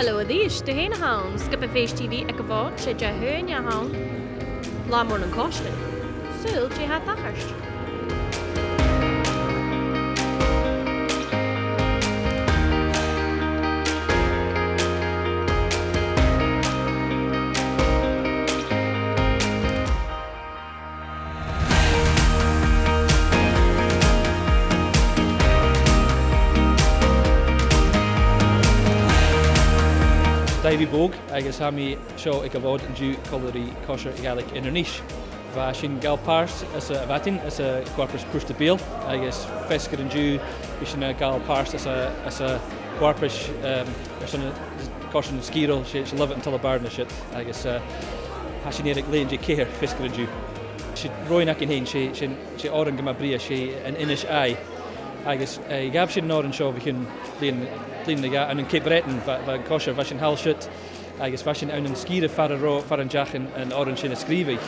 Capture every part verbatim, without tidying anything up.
Hello a-rithist, thu fhèin a th' ann, Sgioba Fèis T V aig a' Mhòd, 's e Dihaoine a th' ann, latha mòr nan coislean. Saoil dè tha a' tachairt. Davy Bogue, agus tha mi seo aig a' Mhòd an-diugh còmhla ri Còisir Ghàidhlig Inbhir Nis. Bha sinn a' gabhail pàirt anns a' mhadainn anns a' cho-fharpais Port à Beul, agus feasgar an-diugh bidh sinn a' gabhail pàirt anns a', anns a' cho-fharpais, um, airson a' chòisir nan sgìrean, 's e, 's e Lovat an Tullabàrna a tha siud, agus, uh, tha sinn air a' leughadh ceithir feasgar an-diugh. 'S e roghainn againn fhèin, 's e, 's e, 's e òran gu math brèagha, 's e An Innis Àigh. Agus, eh, ghabh sinn an òran seo bho chionn bliadhna, bliadhna no dhà, ann an Cape Breton, bha, bha an còisir, bha sinn thall siud, agus bha sinn ann an sgìre far an robh, far an deach an, an òran sin a sgrìobhadh,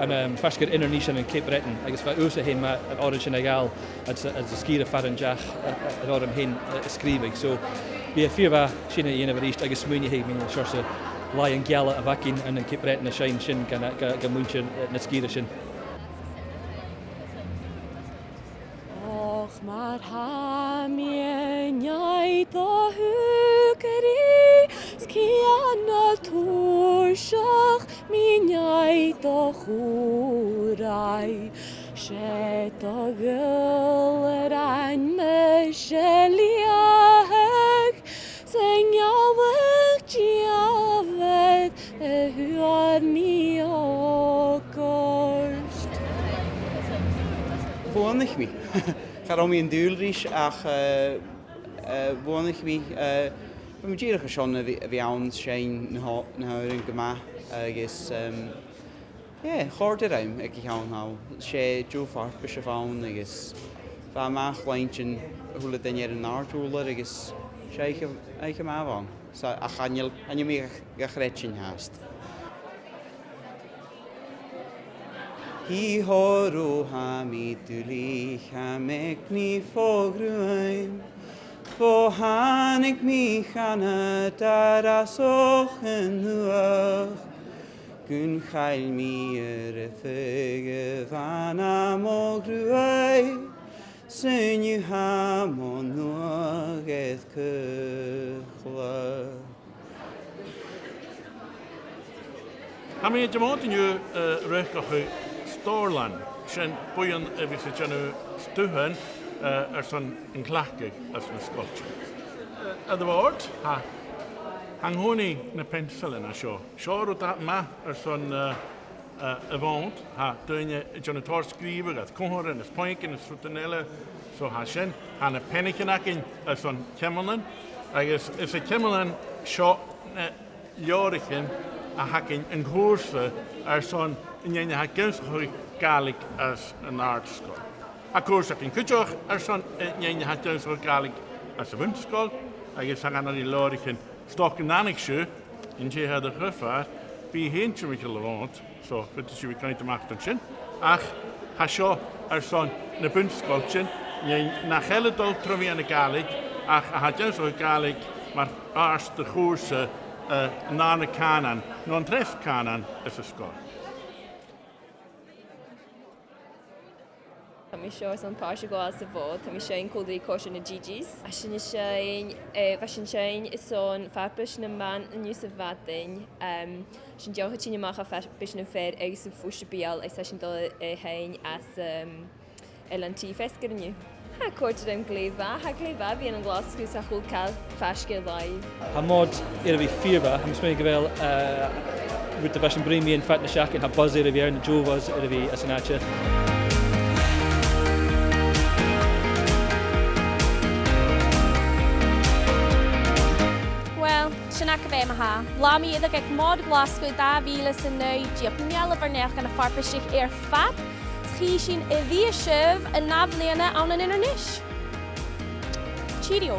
ann am faisg air Inbhir Nis ann an Cape Breton, agus bha uair sin fhèin math an òran sin a ghabhail anns a', anns an sgìre far an deach, eh, eh, an òran fhèin, eh, a sgrìobhadh. So, bidh e fìor mhath sin a dhèanamh a-rithist agus smaoineachadh mu na seòrsa làithean geala a bh' againn ann an Cape Breton a' seinn sin gu, gu, gu muinntir, eh, na sgìre sin. Och, mar tha mi an aghaidh do shùgradh, 's cian na tuirseach mi an aghaidh do chùraidh, 's e do ghaol-ràin mise leaghadh, 's an gealladh dìomhair a fhuair mi ògart. Bhuannaich mi. Cha robh mi an dùil ris ach, eh, eh, bhuannaich mi, eh, bha mi dìreach airson a bhith, a bhith ann a' seinn na h-, na h-òrain gu math agus, ehm, yeah, chòrd e rium aig a' cheann thall. 'S e deagh fharpais a bh' ann agus bha e math cluinntinn a h-uile duine air an àrd-ùrlar agus 's e oidhche, oidhche math a bh' ann. So, ach chan eil, chan eil mi ga, ga chreidsinn fhathast. Hì hò rò, tha mi duilich, tha mi aig nì fo ghruaim, fo thàinig mi cheana, dar as ochd an uach, gun chaill mi air a' pheig a bh' ann am mo ghruaidh, 's an-diugh tha mo nuadh air cuchla. Tha mi air a' Mhòd an-diugh, eh, a' riochdachadh Stòrlann, sin buidheann a bhios a' dèanamh stuthan, eh, airson an cleachdadh anns na sgoiltean. Eh, air a' bhòrd, tha, tha an-còmhnaidh na peansailean an seo. Seo rud math airson, eh, eh, a' Mhòd, tha daoine a' dèanamh tòrr sgrìobhadh air comharran is puingean is rudan eile, so tha sin, tha na peannaichean againn airson ceumannan, agus is e ceumannan seo na leabhraichean a th' againn, an cùrsa airson an fheadhainn a tha ag ionnsachadh Gàidhlig anns an àrd-sgoil. Tha cùrsa againn cuideachd airson an fheadhainn a tha ag ionnsachadh Gàidhlig anns a' bhun-sgoil, agus tha againn leabhraichean Stoc an Aithnichidh Sibh, an tè a tha air a chur far, bidh i fhèin timcheall a' Mhòid, so faodaidh sibh a bhith a' coimhead a-mach air sin. Ach tha seo airson na bun-sgoiltean, nì nach eil a' dol tro mheadhan na Gàidhlig, ach a tha ag ionnsachadh Gàidhlig mar phàirt de chùrsa, eh, an dàrna cànan, no an treas cànan anns an sgoil. Tha mi seo airson pàirt a ghabhail sa Mhòd, tha mi a' seinn còmhla ri Còisir nan G Gs. Tha sinn a' seinn, eh, bha sinn a' seinn airson farpais nam ban an-diugh sa mhadainn. Em, tha sinn dìreach a' tighinn a-mach à farpais nam fear agus am puist-à-beul, agus tha sinn a' dol a sheinn anns, em, L and T feasgar an-diugh. Tha e a' còrdadh rium glè mhath, tha e glè mhath a bhith ann an Glaschu 's a h-uile càil faisg air làimh. Tha am Mòd air a bhith fìor mhath, tha mi a' smaoineachadh gu bheil, eh, rud a bha sinn a' bruidhinn mu dheidhinn fad na seachdain, tha buzz air a bhith ann, deagh bhuzz air a bhith anns an àite. Uill, sin agaibh e ma-thà. Latha mu dheireadh aig Mòd Ghlaschu dà mhìle 's a naoi deug. Meal do naidheachdan a' farpaiseach air fad. Chì sinn a-rithist sibh an ath-bhliadhna ann an Inbhir Nis. Cheerio.